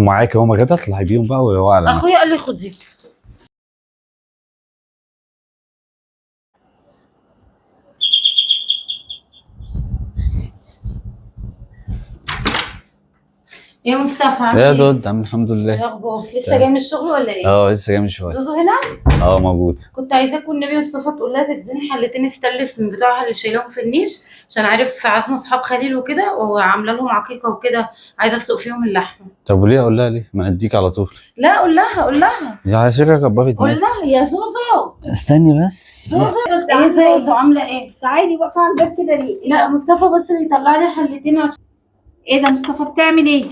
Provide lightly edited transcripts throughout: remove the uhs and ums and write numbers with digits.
معاك اهو غدا، اطلعي بيهم بقى وهو على اخويا قال لي خدي. يا مصطفى عامل يا ايه؟ دود، عامل الحمد لله. ايه الاخبار؟ لسه جاي من الشغل ولا ايه؟ اه لسه جاي من شوية. زوزو هنا؟ اه موجود. كنت عايزاك والنبي مصطفى تقول لها تديني حلتين ستانلس من بتوعها اللي شايلاهم في النيش، عشان عارف عازمة اصحاب خليل وكده وعامله لهم عقيقة وكده، عايزه اسلق فيهم اللحمة. طب وليه اقول لها ليه؟ ما اديك على طول. لا قول لها، قول لها، يا شيخه كبرت قول دماغي. لها يا زوزو. استني بس. زوزو ايه زوزو عامله ايه؟ تعالي واقفة على الباب كده ليه؟ لا مصطفى بس بيطلع لي حلتين عشان ايه ده مصطفى بتعمل ايه؟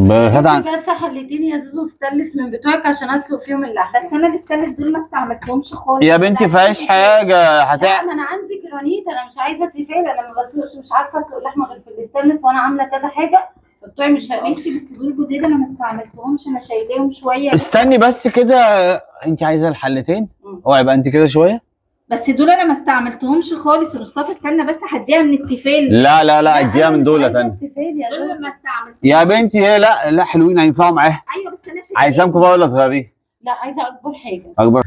غدا بس حلتين يا زوزو ستانلس من بتوعك عشان اسلق فيهم اللحمة. بس انا الستانلس دول ما استعملتهمش خالص. يا بنتي فيهاش حاجة. لا هتع ما انا عندي جرانيت، انا مش عايزه تيفال، انا ما بسلقش، مش عارفه اسلق لحمه غير في الستانلس، وانا عامله كذا حاجة فبتوعي مش هيقصوا. ماشي بس دول جداد انا ما استعملتهمش، انا شايلاهم شوية. استني بس كده، انت عايزه الحلتين؟ اوعي بقى انت كده شوية. بس دول انا ما استعملتهمش خالص يا مصطفى، استنى بس هديها من التيفال. لا لا لا، اديها أنا من مش دول عايزة تاني. تيفال يا دول زوزو. ما استعملتهمش. يا بنتي هي لا لا حلوين هينفعوا معاها. ايوه بس انا شايلاهم. عايزاهم كبار ولا صغيرين؟ لا عايزه اكبر حاجة. اكبر.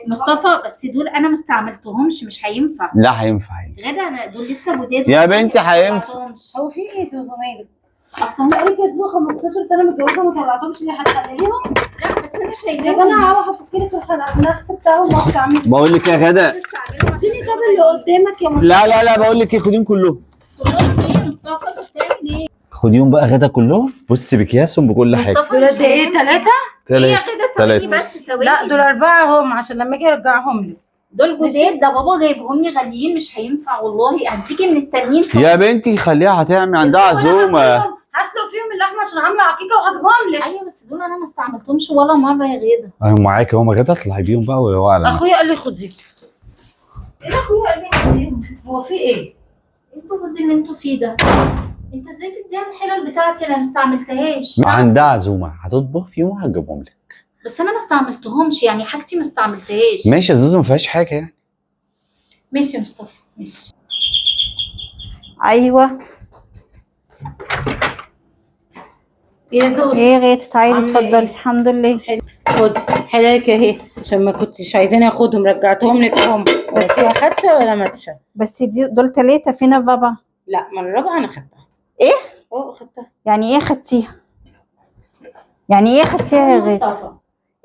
مصطفى بس دول انا ما استعملتهمش، مش هينفع. لا هينفع هينفع. غدا انا دول لسه جداد. يا بنتي هينفع. هو في ايه يا زوزو مالك؟ اصلا بقالك يا زوزو 15 سنة متجوزة ما طلعتهمش ليه؟ هتحلليهم؟ لا بس انا طب شايلاهم. انا هروح افك لك النحس بتاعهم واستعمل. بقول لك يا غدا. استعملهم اديني طب اللي قدامك يا مصطفى. لا لا لا، بقول لك ايه، خديهم كلهم. كلهم ايه يا مصطفى؟ انت بتعمل ايه؟ خديهم بقى غدا كلهم، بصي بكياسهم بكل حاجة. مصطفى دول مش قد ايه؟ هينفع. ثلاثة؟ ايه يا غدا ثواني تلاتة. بس ثواني. لا دول اربعة هم، عشان لما اجي ارجعهم لك. دول جداد، ده بابا جايبهم لي غاليين، مش هينفع والله. هديكي من التانيين. يا بنتي خليها هتعمل عندها عزومة. هسلق فيهم اللحمة عشان عامله عقيقة وهجيبهم لك. ايوه بس دول انا ما استعملتهمش ولا مرة يا غدا. اهو معاك اهو غدا، اطلعي بيهم بقى وهو على اخويا قال لي خدي. ايه ده اخويا قال لي هديهم؟ هو في ايه؟ ايه الجهد اللي انتوا فيه ده؟ انت ازاي تديها الحلل بتاعتي؟ انا ما استعملتهاش. عندها عزومة هتطبخ فيهم وهتجيبهم لك. بس انا ما استعملتهمش، يعني حاجتي ما استعملتهاش. ماشي يا زوزو ما فيهاش حاجة يعني. ماشي يا مصطفى ماشي. ايوه يا زوزو ايه غير تعالي عاملة اتفضلي. إيه؟ الحمد لله. خدي حلالك اهي، عشان ما كنتش عايزاني اخدهم رجعتهم لك اهم. بس يا خدشه ولا ماتشه؟ بس دي دول ثلاثة، فين الرابعة؟ لا ما الرابعة انا خدتها. ايه؟ اه خدتها. يعني ايه خدتيها؟ يعني ايه خدتيها يا غير؟ مصطفى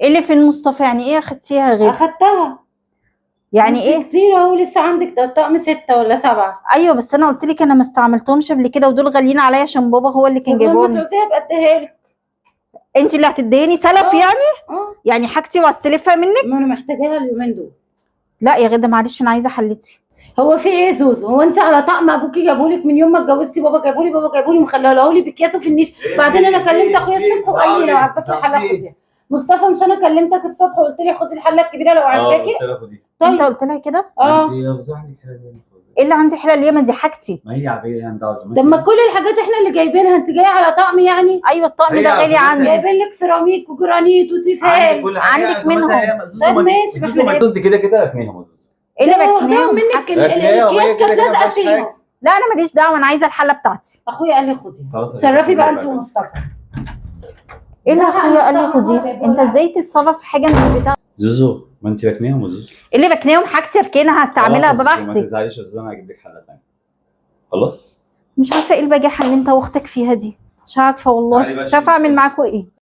ايه اللي فين مصطفى؟ يعني ايه خدتيها يا غير؟ اخدتها. يعني انتي ايه؟ كتير اهو، لسه عندك ده الطقم 6 ولا 7. ايوه بس انا قلت لك انا ما استعملتهمش قبل كده، ودول غاليين عليا عشان بابا هو اللي كان طب لما جايبهم لي. تعوزيها ابقى اديها لك. انت اللي هتديني سلف آه. يعني؟ اه يعني حاجتي وهستلفها منك؟ ما انا محتاجاها اليومين دول. لا يا غدا معلش انا عايزه حلتي. هو في ايه يا زوزو؟ هو انت على طقم ابوكي جابولك من يوم ما اتجوزتي؟ بابا جابولي، بابا جابولي، مخليهولي باكياسه في النيش. بعدين انا كلمت اخويا الصبح وقال لي لو عجبك الحلة خديها. مصطفى مش انا كلمتك الصبح وقلت لي خدي الحلة الكبيرة لو عجباكي؟ انت طيب قلت لها كده؟ اه ايه اللي عندي حلل ليه؟ ما دي حاجتي. ما هي عبيه عندها عزومة. طب ما كل الحاجات احنا اللي جايبينها، انت جاية على طقم يعني؟ ايوه الطقم هي ده غالي عزومتها. عندي. جايبين لك سيراميك وجرانيت وتيفال. عندك منهم. طب ماشي، ما احنا انت كده كده ركنيهم يا زوزو. ايه اللي ده أنا واخداهم بكناهم؟ منك ركناهم، وهي الاكياس كده كانت كده لازقه ما فيهاش حاجة. فيهم. لا انا ماليش دعوه، انا عايزه الحلة بتاعتي. اخويا قال لي خديها. خلاص تصرفي بقى انت ومصطفى. ايه اللي لا، اخويا قال لي أنا خديها؟ طبعاً انت ازاي تتصرف في حاجة مش بتاعتك؟ زوزو ما انت ركنيهم يا زوزو. ايه اللي بكناهم؟ حاجتي اركنها هستعملها خلاص يا زوزو، ما براحتي. تزعليش يا زوزو، انا هجيب لك حله ثانية. خلاص مش عارفه ايه البجاحة اللي انت واختك فيها دي، مش عارفه والله، تعالي بقى مش عارفه شوفي. اعمل معاكوا ايه.